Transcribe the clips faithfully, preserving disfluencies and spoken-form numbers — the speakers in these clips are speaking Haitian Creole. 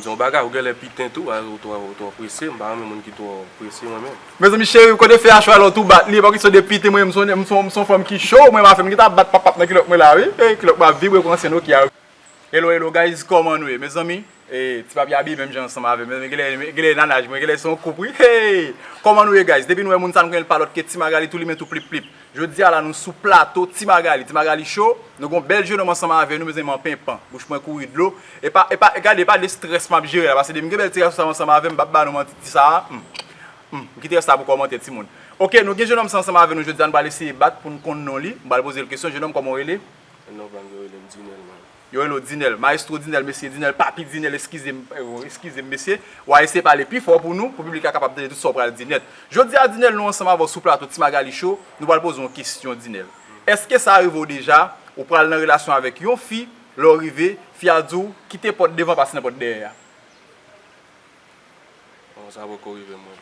Se yon bagay, ou genlè piten tou, a, ou twò, ou twò prese, m pa renmen moun ki twò prese mwen menm. Mezanmi cheri, kote fè a chwa lò tou bat li, pa kesyon de piten mwen, m se yon, m se yon, m se yon fanm ki cho, mwen m a fè m gentan bat papap nan kilòt mwen la wi, e kilòt mwen ap vibre pou ansyen Nokia wi. Hello, hello guys, kòman nou ye mezanmi? E, ti papi abiye menm jan ansanm avè m, mezanmi, genlè, genlè nan laj mwen, genlè se yon koup wi, hey! Kòman nou ye guys? Depi nou wè moun sa nou konnen l pa lòt ke Ti Magali tou limen tou plip plip. Jodi a la nou sou plato Ti Magali, Ti Magali Show, nou gon bèl jenòm ansanm avè nou, mezanmi m an penpan, bouch mwen kouri dlo, e pa, e pa, gade, e pa de strès m ap jere la, paske depi m gen bèl ti gason sa ansanm avè m, m p ap ba nou manti, ti sa a, hmm, hmm, m kite rès la pou kòmantè timoun. Ok, nou gen jenòm sa ansanm avè nou jodi a, nou pral eseye bat pou n konn non li, m pral poze l kesyon, jenòm kòman w rele? Novann yo rele m Dinèl mwen. Yo rele w Dinèl, Maestro Dinèl, Mesye Dinèl, Papi Dinèl, eskize m, eskize m mesye, w a eseye pale pi fò pou nou, pou piblik la kapab tande tout sa w pral di nèt. Jodi a Dinèl nou ansanm avè w sou plato Ti Magali Show, nou pral poze w yon kesyon Dinèl. Èske sa rive w deja, ou pral nan relasyon avèk yon fi, lè w rive, fi a di w kite pòt devan pase nan pòt dèyè a? Non, sa poko rive mwen.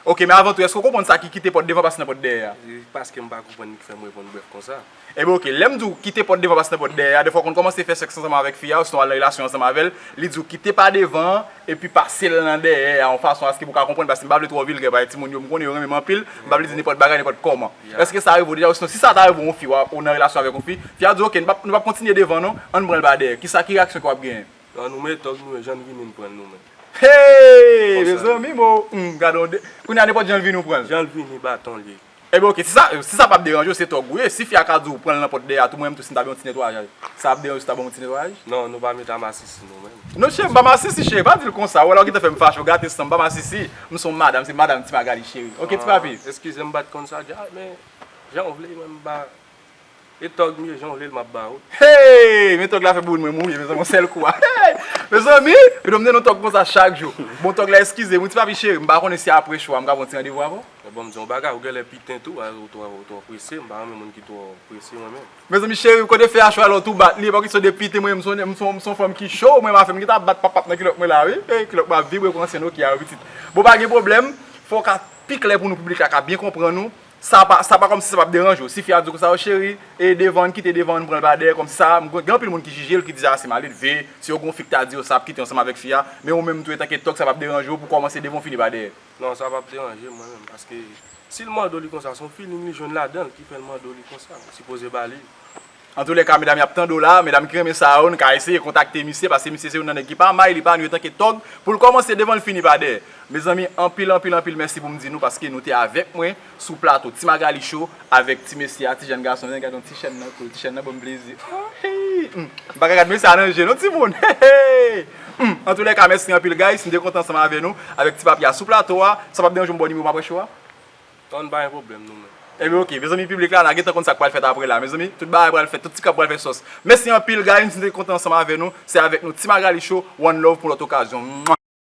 Ok, men avan tou, èske w konprann sa ki kite pòt devan pase nan pòt dèyè a? Se paske m pa konprann li k fè m reponn brèf konsa. Ebyen ok, lè m di w kite pòt devan pase nan pòt dèyè a, defwa w konn kòmanse fè sèks ansanm avèk fi a, osinon al nan relasyon ansanm avè l, li di w kite pa devan an, epi pase l nan dèyè a, yon fason aske pou w ka konprann, paske m pa vle twò vilgè, paske timoun yo m konnen yo renmen m anpil, m pa vle di nenpòt bagay, nenpòt kòman. Èske sa rive w deja, osinon si sa ta rive w yon fi, w a, ou nan relasyon avèk yon fi, fi a di w ok, nou p ap, nou p ap kontinye devan non, ann pran l pa dèyè, kisa ki reyaksyon ke w ap genyen? Non, nou men tòg nou e jan n vini n pran l nou men. Hey! Mezanmi mo, hmm, gade yon de, kounye a nenpòt jan l vini w pran l. Jan l vini baton l ye. Ebyen ok, si sa, si sa p ap deranje w, se tòg ou ye. Si fi a ka di w pran l nan pòt dèyè a tou, mwen menm tou si m ta ban yon ti netwayaj, sa ap deranje w si w ta ban m yon ti netwayaj? Non, nou pa met a masisi nou menm. Non cheri, m pa masisi cheri, pa di l konsa, ou wè la w gentan fè m fache, w gate san m, m pa masisi, m se yon madanm, se madanm Ti Magali cheri. Ok ti papi? Eskize m, m pa t konn sa dja, men jan w vle, mwen m pa E tòg m ye, jan w vle l m ap ba ou. Hey! Men tòg la fè bouboun mwen mouri, mezanmi, yon sèl kou a. Hey! Mezanmi, yo m te nan tòg konsa chak jou. Bon tòg la eskize m wi ti papi cheri, m pa konnen si apre cho a m ka pran ti randevou avè w. Bon m di yon bagay, ou genlè piten tou, ou twò, ou twò prese, m pa renmen moun ki twò prese mwen menm. Mezanmi cheri, kote fè a cho a lè w tou bat li, e pa kesyon de piten mwen, m se yon, m se yon, m se yon fanm ki cho, mwen m a fè m gentan bat papap nan kilòt mwen la wi. Hey, kilòt mwen ap vibre pou ansyen Nokia wi pitit. Bon pa gen pwoblèm, fò w ka pi klè pou nou, piblik la ka byen konprann ou. Sa pa, sa pa kòmsi sa p ap deranje w. Si fi a di w konsa, o cheri, e devan, ann kite devan, ann pran l pa dèyè, kòmsi sa, m, gen anpil moun ki jije l, ki di a se maledve, si yo gen yon fi k ta di yo sa, ap kite ansanm avèk fi a, men ou menm tou, etanke tòg, sa p ap deranje w pou kòmanse devan w fini pa dèyè. Non, sa p ap deranje m mwen menm, paske si l mande w li konsa, se yon feeling li jwenn ladan l ki fè l mande w li konsa, ou sipoze ba li l. Antoulèka, medam y ap tande w la, medam ki renmen sa yo, n ka eseye kontakte misye, paske misye se youn nan nèg ki pa may, li pa nou, etanke tòg, pou l kòmanse devan l fini pa dèyè. Mezanmi, anpil, anpil, anpil mèsi pou m di nou, paske nou te avèk mwen sou plato Ti Magali Show avèk ti mesye a, ti jèn gason, gade yon ti chèn nan kou l, ti chèn nan ban m plezi. Oh, hey, hmm. M pa ka gad mesye a nan je non timoun. Hey, hey. Hmm. Antoulèka, mèsi anpil guys, m te kontan ansanm avè nou, avèk ti papi a sou plato a. Sa p ap deranje w m ba w nimewo m apre show a? Ann pa gen pwoblèm nou menm. Ebyen ok, mezanmi piblik la, n a gentan konn sa k pral fèt apre la. Mezanmi, tout bagay pral fèt, tout ti kab pral fè sòs. Mèsi anpil guys, m te kontan ansanm avè nou. Se avèk nou Ti Magali Show, one love pou lòt okazyon. Mwa!